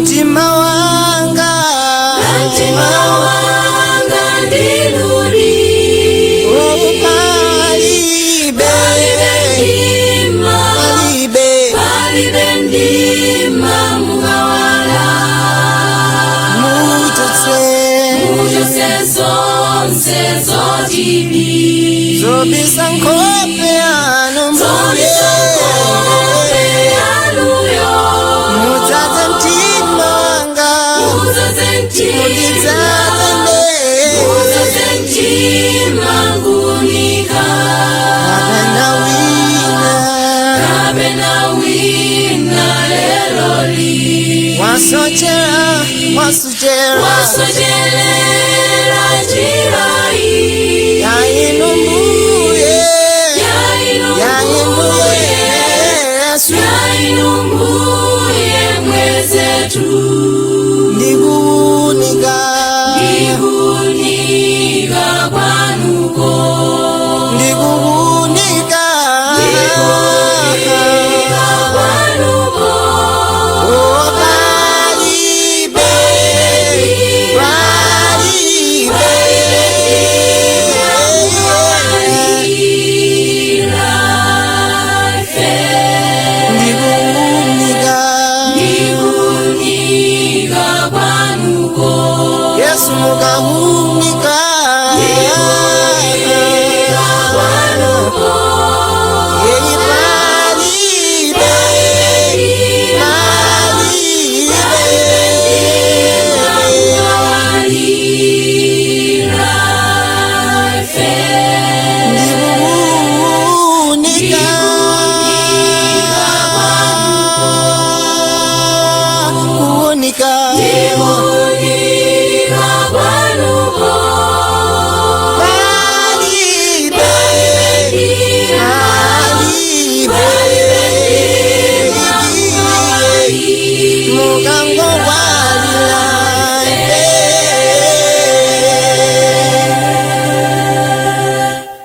Mtima wanga, Mtima wanga ndinudi. Oh, palibe, Palibe mdima, palibe, palibe mdima mukawala. Muchotse, Muchotse zonse zotibi, zobisa nkhope yanu mbuye, zobisa nkhope yanuyo. Mudzadze mtima wanga, Mudzadze mtima, mudzadze nde, mudzadze mtima ngunika. Kapena wina, Kapena wina leloli. Wasochera, wasochera, Wasocherera njira iyi. Yainu mbuye, Yainu yainu mbuye, Yesu, yainu mbuye mwenzetu. Ndikuunika, Ndikuunika kwanuko. Ndikuunika, Ndikuunika kwanuko. Oh, palibe, palibe, Ila ife. Ndikuunika, Ndikuunika kwanuko. Yesu mukaunika.